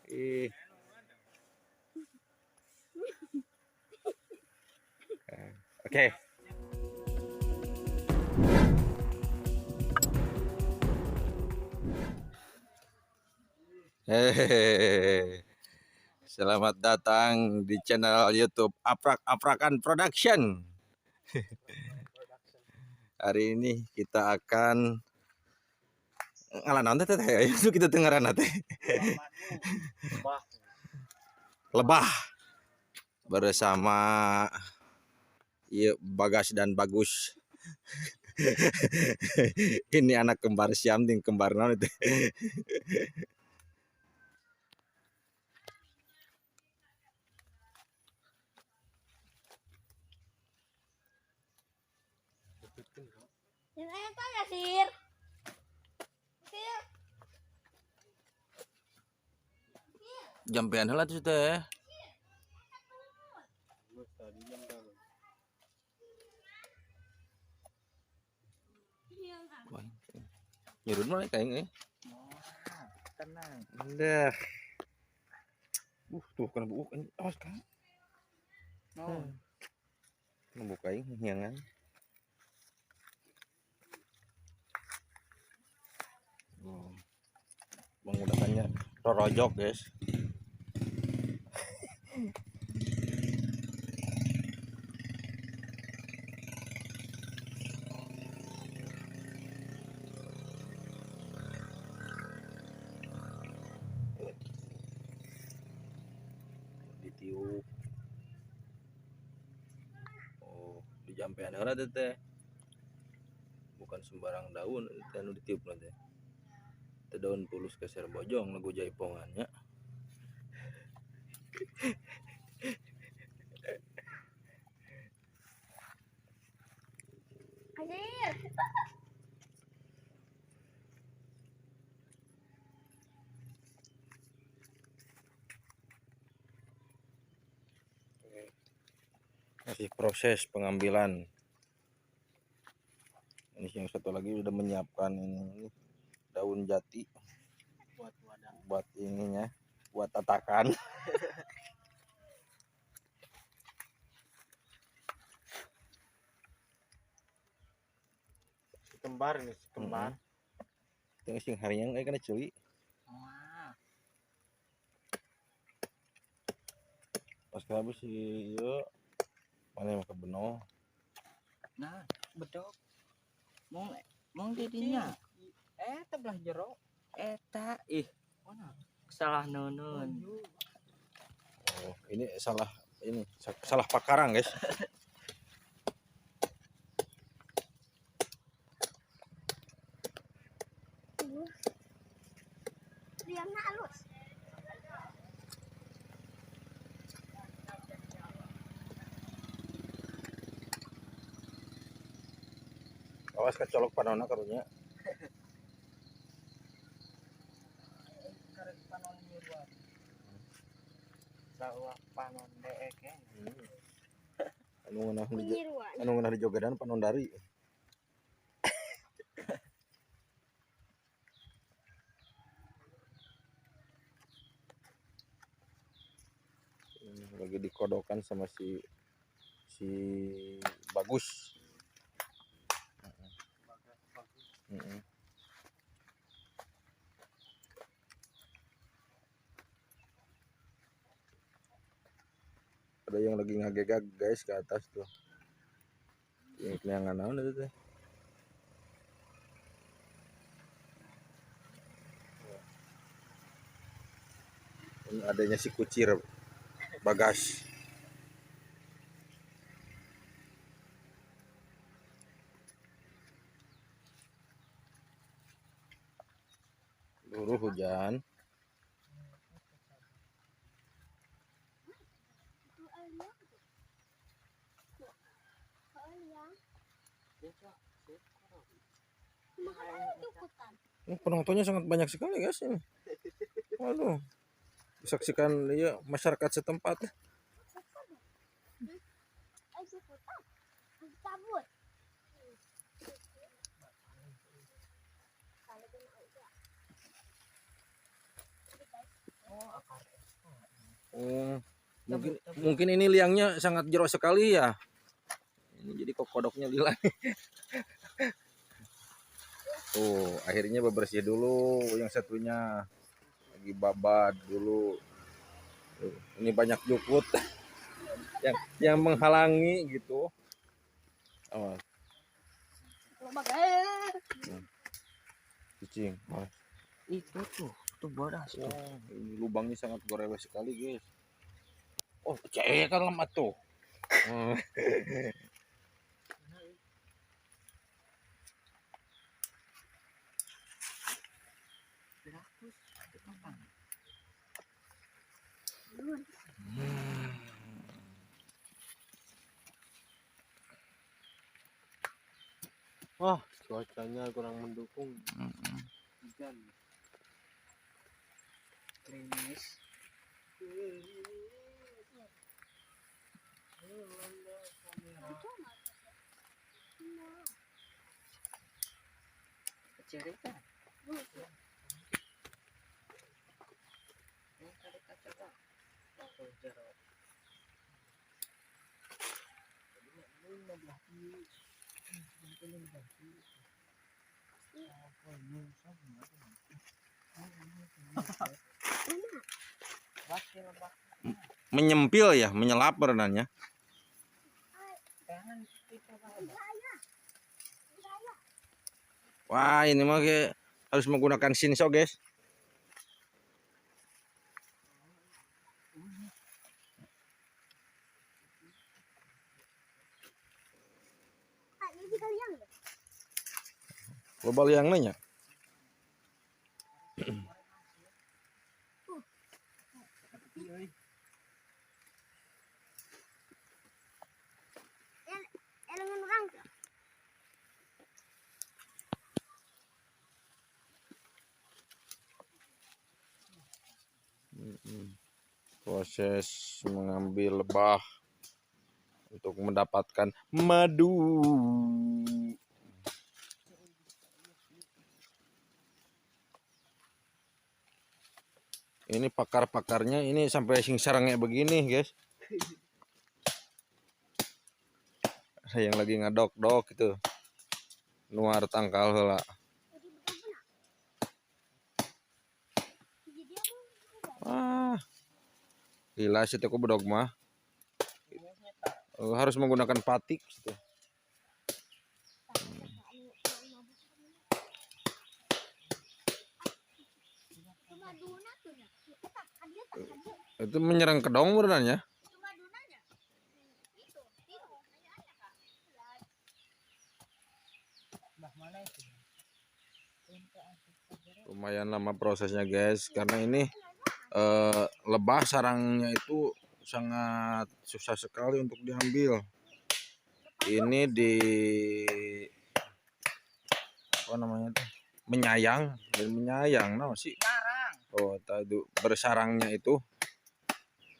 Ih. Oke. Hehehe. Selamat datang di channel YouTube Aprak Aprakan Production. Hari ini kita akan ngalah naon teh teh itu kita tengaran teh. Lebah bersama iya Bagas dan Bagus. Ini anak kembar siam ting kembar naon itu. Sir. Sir. Jampean heula tuh teh. Nyurut mah kayaknya. Tenang. Dah. Tuh kena buuk ini. Awas kan. No. Kena buka aing hiangan. Oh. Menggunakannya rorojok, guys. Ditiup. Oh, dijampean heula teh. Bukan sembarang daun teh nu ditiup teh. Teh daun pulus keser bojong lagu jaipongannya. Anjir. Masih proses pengambilan. Ini yang satu lagi sudah menyiapkan ini daun jati buat wadah, buat ininya, buat tatakan. Si kembar ini, si kembar. Tengok sing harian kayak kena culi. Wah. Pas habis si ieu mana yang kebeno. Nah, bedok. Mong mong didinya. Eta belah jero. Eta ih. Salah nunun. Oh, ini salah pakarang, guys. Liangna halus. Awas kecolok panona karunya. Karek panon nyiruan. Sawah panon deek. Anu ngeunah di anu ngeunah di jogedan panon dari. Ini lagi dikodokan sama si Bagus. Ada yang lagi ngagegag guys ke atas tuh. Yang keliangan naon itu teh. Ini adanya si kucir Bagas. Luruh hujan. Ini penontonnya sangat banyak sekali guys ini. Waduh. Disaksikan ya masyarakat setempat. Oh, akar. Oh, mungkin mungkin ini liangnya sangat jero sekali ya. Ini jadi kok kodoknya lila. Tuh, akhirnya bebersih dulu yang satunya. Lagi babat dulu. Tuh, ini banyak jukut yang menghalangi gitu. Awas. Cicing. Oh. Itu tuh, tuh bodas tuh. Oh, ini lubangnya sangat gorewes sekali, guys. Oh, cek kan lemah tuh. Wah, cuacanya kurang mendukung. Hujan. Gerimis. Cerita. Menyempil ya, menyelap berenangnya. Wah, ini mah kayak harus menggunakan sinso, guys. Loba liangna nya. Proses mengambil lebah untuk mendapatkan madu. Ini pakar-pakarnya ini sampai sing sarangnya begini, guys. Ada yang lagi ngadok-dok gitu. Nuar tangkal heula. Ah. Gila sih ku bedog mah. Harus menggunakan patik gitu. Itu menyerang kedong berenangnya. Lumayan lama prosesnya, guys, karena ini lebah sarangnya itu sangat susah sekali untuk diambil. Ini di apa namanya tuh? Menyayang, dan menyayang, nah sih. Oh, tadi bersarangnya itu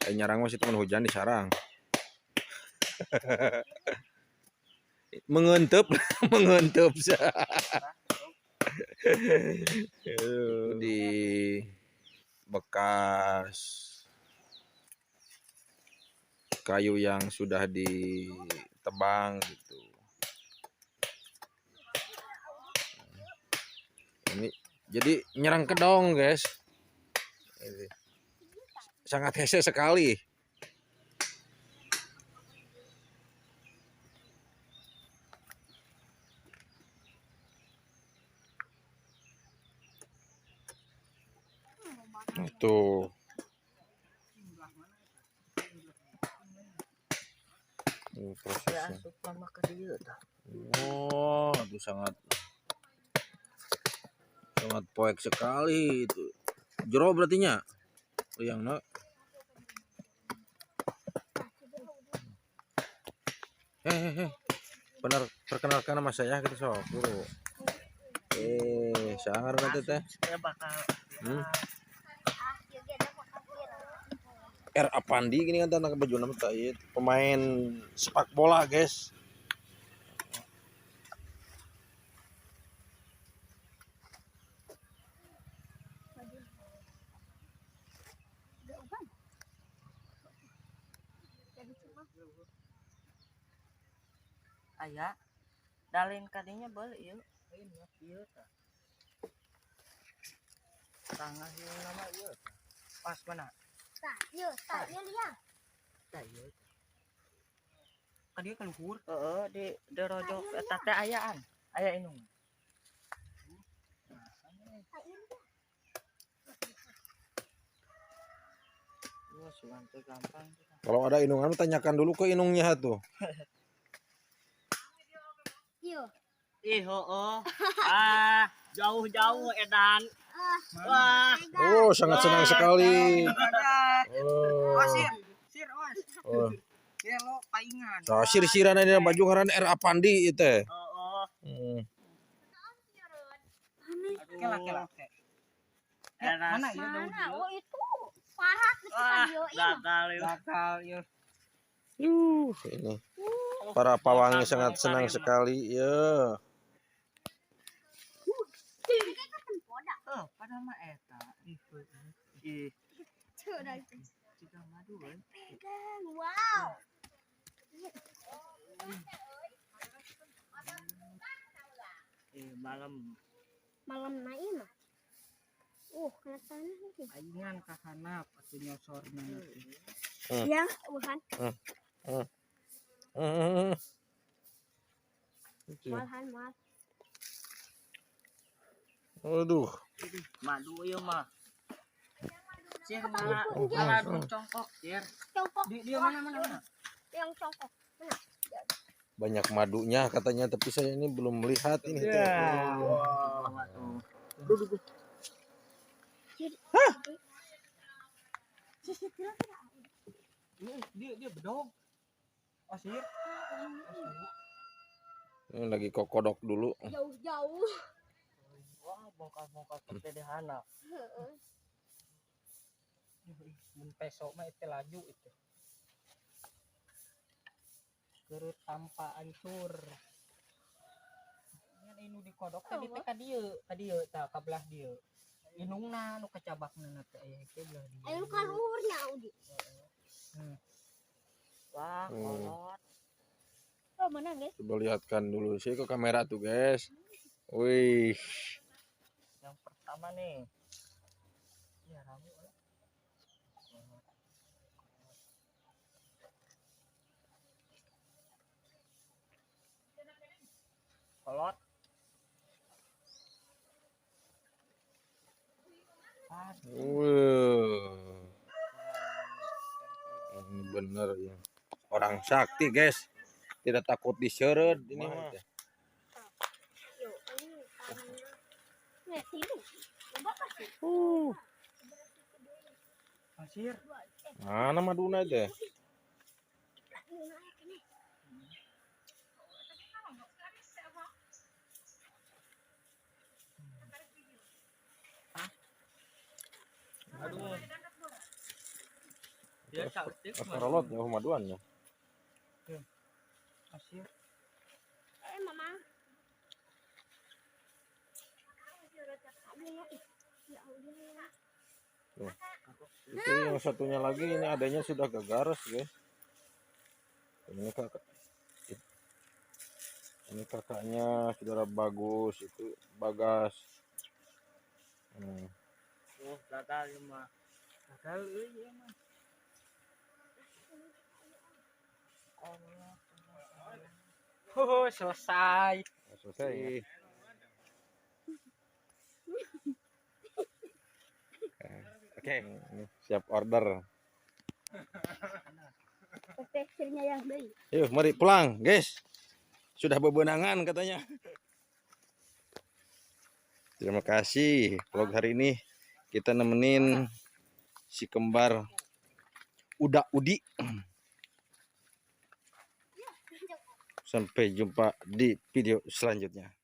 nyarang masih teman hujan di sarang. Mengentep, mengentep. Di bekas kayu yang sudah ditebang gitu. Ini jadi nyerang kedong, guys. Ini sangat hese sekali. Itu. Ini prosesnya. Oh, itu sangat sangat poek sekali itu. Jero berarti nya. Yang nak. Benar, perkenalkan nama saya gitu sok bro. Sangar nanti teh. R Apandi gini kan tanah baju nama tak pemain sepak bola, guys. Mah. Aya. Dalin kadinya boleh ieu. Lain mah ieu tah. Tangah ieu nama ieu. Pas mana? Tah, ieu, tah, ieu liang. Tah ieu. Ka dieu ka luhur. Heeh, di rojok eta teh ayaan. Aya indung. Tah, ieu liang. Wah, sugan teh gampang. Kalau ada inungan tanyakan dulu ke inungnya tuh. Ieu. Ih, heeh. Ah, jauh-jauh edan. Ah, Wah. Oh, sangat senang sekali. Oh, Oh. sir. Sir, os. Oh. Sir lo paingan. Nah, sir-siran ini baju ngaran R. Apandi itu. Heeh. Mana? Kela kela. Mana ieu daun Mana? Oh, itu. Parah geus ka dieu ieu. Gagal ieu. Gagal ieu. Ini para pawangnya sangat senang sekali ya. Oh, pada mah eta. Ih, Sudah. jiga madu euy. Pegang. Wow. Eh, malam Malam na ieu mah. Kena tanah lagi. Paingan ka handap atuh nyosorna teh. Yang bukan malahan mal. Aduh. Madu ieu mah. Sir malah malah congkok, sir. Congkok. Di dia mana mana mana. Yang congkok. Mana? Banyak madunya katanya, tapi saya ini belum melihat ini. Ya. Wah. Hah? Dia dia bedog. Oh, sir. Ini lagi kokodok dulu. Jauh-jauh. Wah, bongkar-bongkar teh di handap. Heeh. Mun peso mah itu laju itu. Gerut tanpa ancur. Ngan inu dikodok tadi teh ka dieu, ka dieu tah ka belah dieu. Inungna nu kacabakna teh aya ke belah dieu. Ayo ka luhurnya Udi. Wah, kolot. Oh, mana guys? Coba lihatkan dulu sih ke kamera tuh, guys. Wih. Yang pertama nih. Ya, rame lah. Kolot. Wih. Ini bener ya. Orang sakti, guys. Tidak takut diseret ini mah. Yo, ini tangannya. Nih, sini. Coba kasih. Pasir. Mana maduna teh? Aduh. Dia sakit. Kolot ya maduannya. Pasir. Mama. Tuh. Itu yang satunya lagi ini adanya sudah gagares, guys. Ini kakak. Ini kakaknya saudara Bagus itu Bagas. Oh, gagal mah. Gagal euy ieu mah. Oh, selesai. Selesai ya. Oke, siap order. Teksturnya yang beli. Yuk, mari pulang, guys. Sudah bebenangan katanya. Terima kasih vlog hari ini kita nemenin si kembar Uda Udi. Sampai jumpa di video selanjutnya.